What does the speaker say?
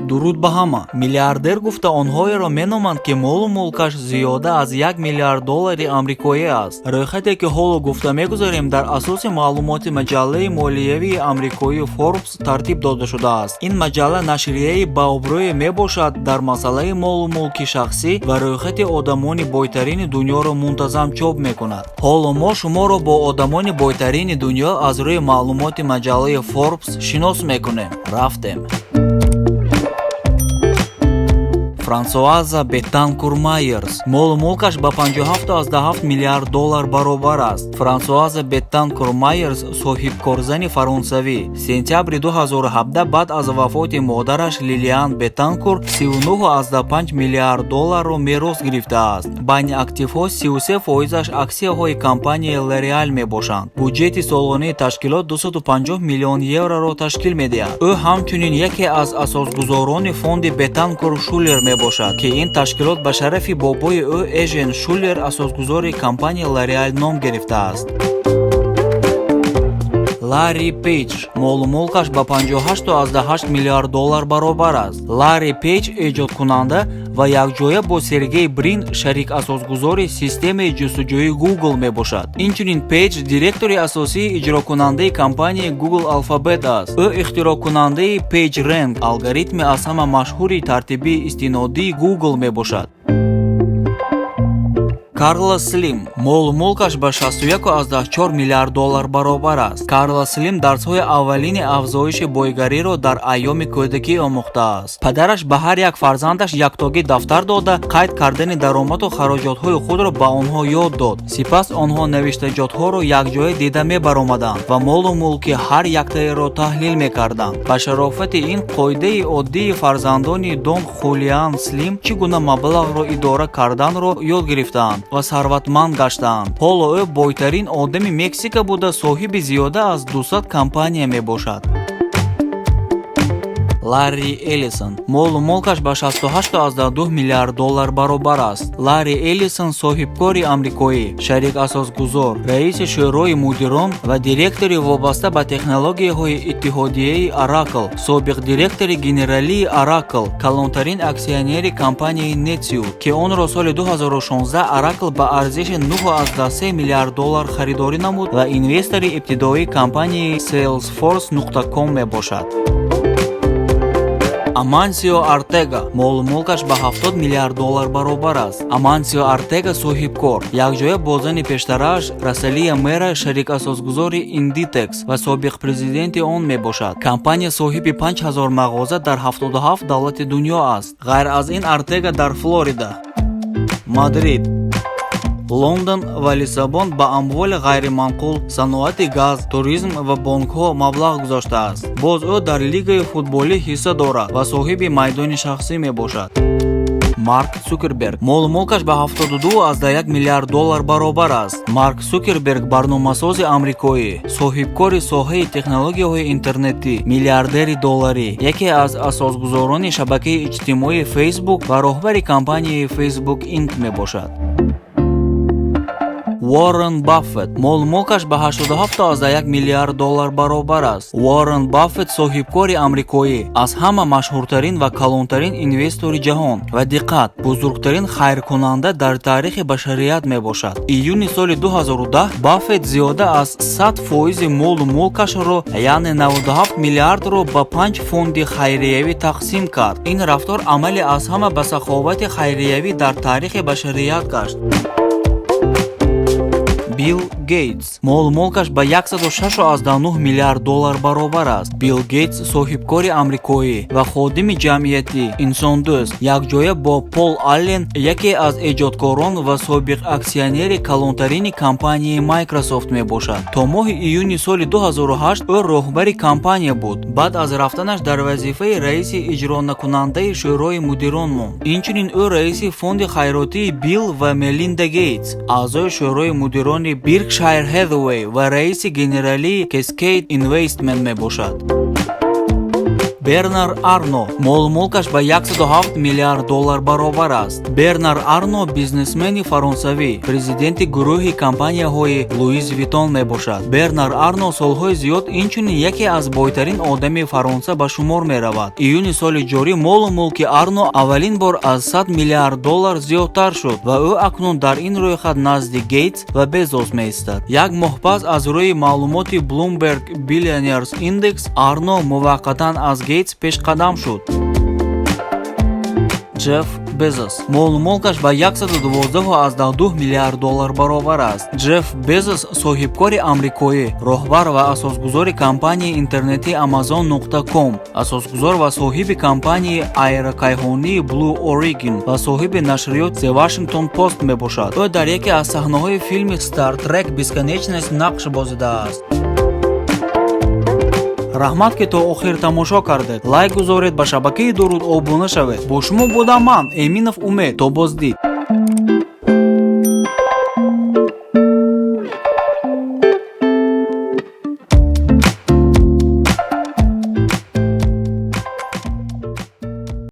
Дуруд ба ҳама! Миллиардер гуфта онҳоеро меноманд, ки молу мулкаш зиёда аз 1 миллиард доллари амрикоӣ аст. Рӯйхате, ки ҳоло гуфта мегузарем, дар асоси маълумоти маҷаллаи молиявии амрикоӣ Форбс тартиб дода шудааст. Ин маҷалла нашрияи баобрӯе мебошад дар масъалаи молу мулки шахсӣ ва рӯйхати одамони бойтарини дунёро мунтазам чоп мекунад. Ҳоло мо шуморо бо одамони бойтарини дунё аз рӯи маълумоти маҷаллаи Форбс шинос мекунем. Рафтем! Франсуаза Бетанкур Майерс молу мулкаш ба 57,7 миллиард доллар баробар аст. Франсуаза Бетанкур Майерс соҳибкорзани фаронсавӣ сентябри 2017 баъд аз вафоти модараш Лилиан Бетанкур 39,5 миллиард долларро мерос гирифтааст. Байни активҳо 33 фоизаш аксияҳои компанияи Лореал мебошанд. Буҷети солонаи ташкилот 250 миллион евроро ташкил медиҳад. Ӯ ҳамчунин яке аз асосгузорони фонди Бетанкур Шулер мебошад, ки ин ташкилот ба шарафи бобои ӯ Эжен Шулер, асосгузори компанияи Лореал, ном гирифтааст. Ларри Пейдж молу мулкаш ба 58,8 миллиард доллар баробар аст. Ларри Пейдж эҷодкунанда ва якҷоя бо Сергей Брин шарик-асосгузори системаи ҷустуҷӯи Google мебошад. Инчунин Пейдж директори асосии иҷрокунандаи компанияи Google Alphabet аст. Ӯ ихтироъкунандаи PageRank, алгоритми аз ҳама машҳури тартибии истинодии Google мебошад. Карлос Слим молу мулкаш ба 61,4 миллиард доллар баробар аст. Карлос Слим дарсҳои аввалини афзоиши бойгариро дар айёми кӯдакӣ омӯхтааст. Падараш ба ҳар як фарзандаш яктогӣ дафтар дода, қайд кардани даромаду хароҷотҳои худро ба онҳо ёд дод. Сипас онҳо навиштаҷотҳоро якҷоя дида мебаромаданд ва молу мулки ҳар яктаеро таҳлил мекарданд. Ба шарофати ин қоидаи оддии фарзандони Дон Хулиан Слим чӣ гуна маблағро идора карданро ёд гирифтаанд ва сарватманд гаштаанд. Ҳоло ӯ бойтарин одами Мексика буда, соҳиби зиёда аз 200 компания мебошад. Ларри Эллисон молу мулкаш ба 68,2 миллиард доллар баробар аст. Ларри Эллисон соҳибкори амрикоӣ, шарик-асосгузор, раиси шӯрои мудирон ва директори вобаста ба технологияҳои иттиҳодияи Oracle, собиқ директори генералии Oracle, калонтарин аксионери компанияи Netsuite, ки онро соли 2016 Oracle ба арзиши 9,3 миллиард доллар харидорӣ намуд, ва инвестори ибтидоии компанияи Salesforce.com мебошад. Амансио Ортега молу мулкаш ба 70 миллиард доллар баробар аст. Амансио Ортега соҳибкор, якҷоя бо зани пештарааш Росалия Мера шарик-асосгузори Индитекс ва собиқ президенти он мебошад. Компания соҳиби 5000 мағоза дар 77 давлати дунё аст. Ғайр аз ин, Ортега дар Флорида, Мадрид, Лондон ва Лиссабон ба амволи ғайриманқул, саноати газ, туризм ва бонкҳо маблағ гузоштааст. Боз ӯ дар лигаи футболӣ ҳисса дорад ва соҳиби майдони шахсӣ мебошад. Марк Цукерберг молу мулкаш ба 72,1 миллиард доллар баробар аст. Марк Цукерберг барномасози амрикоӣ, соҳибкори соҳаи технологияҳои интернетӣ, миллиардери долларӣ, яке аз асосгузорони шабакаи иҷтимоии Фейсбук ва роҳбари компанияи Facebook Inc мебошад. Уоррен Баффет молу мулкаш ба 87,1 миллиард доллар баробар аст. Уоррен Баффет соҳибкори амрикоӣ, аз ҳама машҳуртарин ва калонтарин инвестори ҷаҳон ва, диққат, бузургтарин хайркунанда дар таърихи башарият мебошад. Июни соли 2010 Баффет зиёда аз 100 фоизи молу мулкашро, яъне 97 миллиардро, ба панҷ фонди хайриявӣ тақсим кард. Ин рафтор амали аз ҳама басаховати хайриявӣ дар таърихи башарият гашт. Билл Гейтс молу мулкаш ба 106,9 миллиард доллар баробар аст. Билл Гейтс соҳибкори амрикоӣ ва ходими ҷамъиятӣ, инсондӯст, якҷоя бо Пол Аллен яке аз эҷодкорон ва собиқ аксионери калонтарини компанияи Microsoft мебошад. То моҳи июни соли 2008 ӯ роҳбари компания буд. Баъд аз рафтанаш дар вазифаи раиси иҷронакунандаи шӯрои мудирон монд. Инчунин ӯ раиси фонди хайротии Билл ва Мелинда Гейтс, аъзои шӯрои мудирони Berkshire Hathaway ва раиси генералии Cascade Investment мебошад. Бернар Арно молу мулкаш ба 107 миллиард доллар баробар аст. Бернар Арно бизнесмени фаронсавӣ, президенти гурӯҳи компанияҳои Луис Витон мебошад. Бернар Арно солҳои зиёд инчунин яке аз бойтарин одами Фаронса ба шумор меравад. Июни соли ҷорӣ молу мулки Арно аввалин бор аз 100 миллиард доллар зиёдтар шуд ва ӯ акнун дар ин рӯйхат назди Гейтс ва Безос меистад. Як моҳ пас, аз рӯи маълумоти Bloomberg Billionaires Index, Арно муваққатан аз Гейтс пешқадам шуд. Ҷефф Безос молу мулкаш ба 112,2 миллиард доллар баробар аст. Ҷефф Безос соҳибкори амрикоӣ, роҳбар ва асосгузори компанияи интернетии Amazon.com, асосгузор ва соҳиби компанияи аэрокайҳонии Blue Origin ва соҳиби нашриёт The Washington Post мебошад. Ӯ дар яке аз саҳнаҳои филми Star Trek: Бесконечность нақш бозидааст. Раҳмат, ки то охир тамошо кардед. Лайк гузоред, ба шабакаи Дуруд обуна шавед. Бо шумо будам ман, Эминов Умед. То боздид.